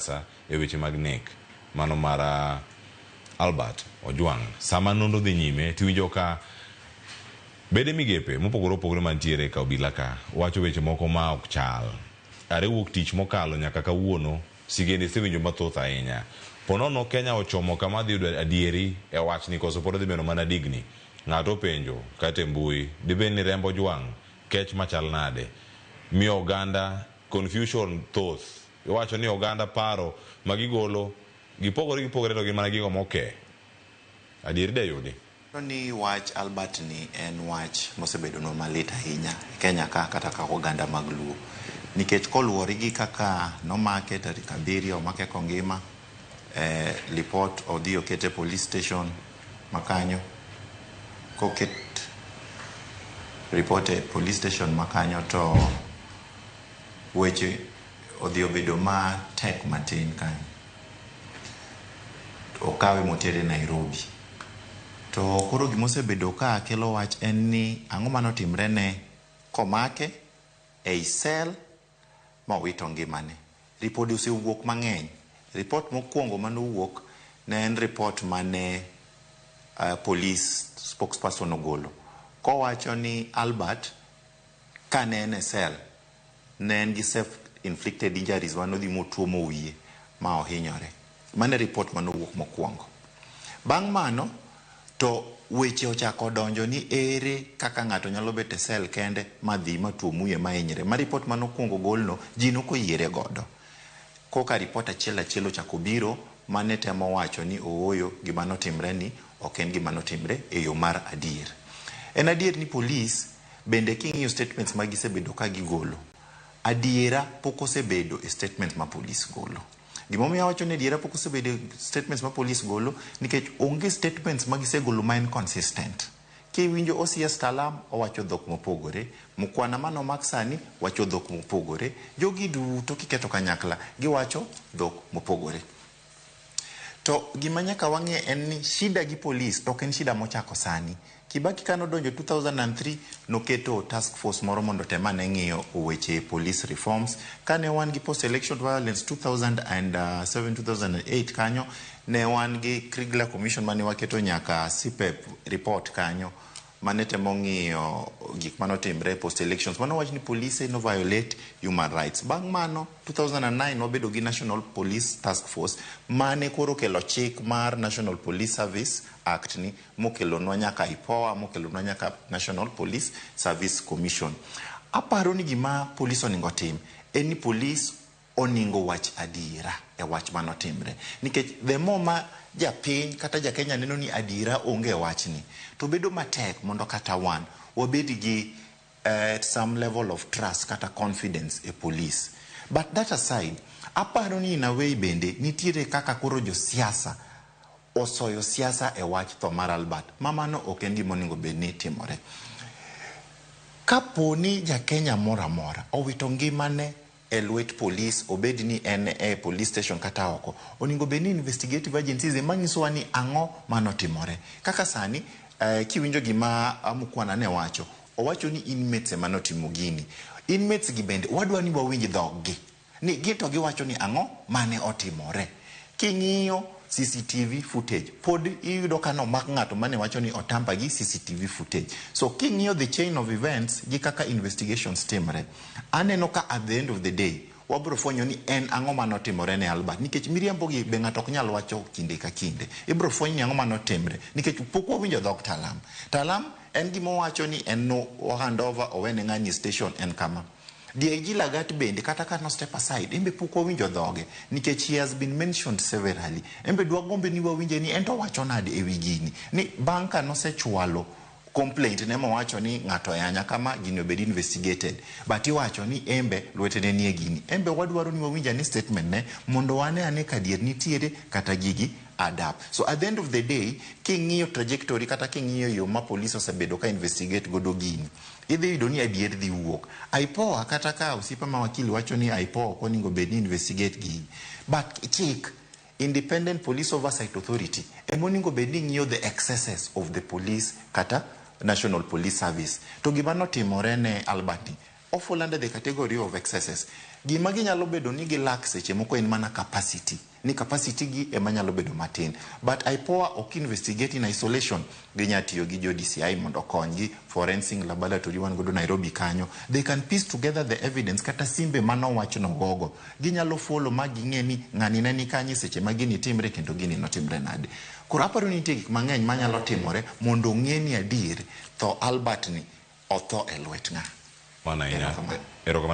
Siasa e weche mag nek mano mar Albert Ojwang. Sama nonro dhi nyime tiwinjo ka bede migepe mopogore opogore mantiere ka obila ka wacho weche moko ma ok chal. Are wuok tich mokalo nyaka kawuono sigende isewinjo mathoth ahinya. Po nono Kenya ochomo kama dhi yudo adieri e wachni koso pod odhi bedo mana digni. Ng'ato openjo kata e mbui dibed ni remb Ojwang kech machal nade? Miyo oganda confusion thoth. Iwacho ni oganda paro ma gigolo gipogore gipogore to gin mana gigo moke. Adieri dayudi? Aparo ni wach Albert ni en wach mosebedonwa malit ahinya e Kenya ka kata kaka oganda mag Luo. Nikech koluwore gi kaka nomake tarik abiriyo, omake kongima, lipot odhi okete e police station ma kanyo. Koket ripot e police station ma kanyo to weche odhi obedo matek matin kanyo. Okawe motere Nairobi. To koro gima osebedo ka kelo wach en ni ang'o mane otimre ne komake ei cell ma owito ngimane. Ripode osewuok mang'eny. Ripot mokwongo mane owuok ne en ripot mane police spokesperson ogolo kowacho ni Albert kane en e cell ne en gi self inflicted injuries mane odhi motuomo wiye ma ohinyore. Mano e ripot mane owuok mokwongo. Bang' mano to weche ochako donjo ni ere kaka ng'ato nyalo bet e cell kende ma dhi ma tuom wiye ma hinyre. Ma ripot mane okwongo golno ji ne ok oyiere godo. Koka ripot achiel achiel ochako biro mane temo wacho ni ooyo gima notimre ni ok en gima notimre e yo mar adier. En adier ni police bende king'iyo statements ma gisebedo ka gigolo, adiera pok osebedo e statements ma police golo. Gimomiyo awacho ni adiera pok osebedo e statements ma police golo, nikech onge statements ma gisegolo ma en consistent. Kiwinjo OCS Talam owacho dhok mopogore, Mukwana manomak sani wacho dhok mopogore, jogi duto kiketo kanyakla giwacho dhok mopogore. To gima nyaka wang'e en ni shida gi police to ok en shida mochako sani. Kibaki kane odonjo 2003 noketo task force moro mondo otem ane ng'iyo weche police reforms. Kane wan gi post election violence 2007 2008 kanyo ne wan gi Kriegler Commission mane waketo nyaka CPEP report kanyo mane temo ng'iyo gik manotimre post elections mano wach ni police no violate human rights. Bang' mano 2009 wabedo gi National Police Task Force mane koro okelo chik mar National Police Service Act ni mokelonwa nyaka IPOA, mokelonwa nyaka National Police Service Commission. Aparo ni gima police onego otim en ni police oningo wach adiera e wach manotimre. Nikech the more ma japiny kata ja Kenya neno ni adiera onge e wachni, to bedo matek mondo kata wan wabed gi some level of trust kata confidence e police. But that aside, aparo ni in a way bende nitiere kaka koro josiasa osoyo siasa e wach tho mar Albert, ma mano ok en gima onego bed ni timore. Kapo ni ja Kenya moro amora owito ngimane e lwet police, obed ni en e police station kata oko, onego bed ni investigative agencies ema nyisowa ni ang'o manotimore. Kaka sani, kiwinjo gima Mukwana ne wacho, owacho ni inmates ema notimo gini. Inmates gi bende wadwa ni wawinj dhog gi. Ni gin to giwacho ni ang'o mane otimore. King'iyo CCTV footage, pod iyudo ka nomak ng'ato mane wacho ni otamper gi CCTV footage. So king'iyo the chain of events gi kaka investigations timre, aneno ka at the end of the day, wabro fwenyo ni en ang'o manotimore ne Albert. Nikech miriambo gi be ng'ato ok nyal wacho kinde ka kinde. Ibro fweny ni ang'o manotimre. Nikech pok wawinjo dhog Talam. Talam en gima owacho ni en no hand over owene ng'ani station en kama. DIG Lagat bende kata ka no step aside, en be pok wawinjo dhoge nikech he has been mentioned severally. En be dwagombe ni wawinje ni en to owacho nade ewi gini. Ni bang' ka nosechwalo complaint ne mowacho ni ng'ato oyanya kama gini obed investigated. But iwacho ni embe lwete ne nie gini. Embe wadwaro ni wawinj ane statement ne mondo wane ane ka adier nitiere kata gigi add up. So at the end of the day, king'iyo trajectory kata king'iyo yo ma police osebedo ka investigate godo gini, idhi yudo ni adier dhi wuok. IPOA kata ka osiepa ma wakili wacho ni IPOA ok onego bed ni investigate gini. But chik, Independent Police Oversight Authority, ema onego bed ni ng'iyo the excesses of the police kata National Police Service. To gima notimore ne Albert ni, o fall under the category of excesses. Gima ginyalo bedo ni gilak seche moko en mana capacity. Ni capacity gi ema nyalo bedo matin. But IPOA ok investigate in isolation. Ginya tiyo gi jo DCI mondo okonygi, forensic laboratory wan godo Nairobi kanyo. They can piece together the evidence kata simbe manowach nogogo. Ginyalo follow ma ging'e ni ng'ani ne ni kanye seche ma gini timre kendo gini notimre nade. Koro aparo ni nitie gik mang'eny manyalo timore mondo ong'e ni adier tho Albert ni otho e lwet ng'a. Mano ahinya. Erokamano. Erokamano.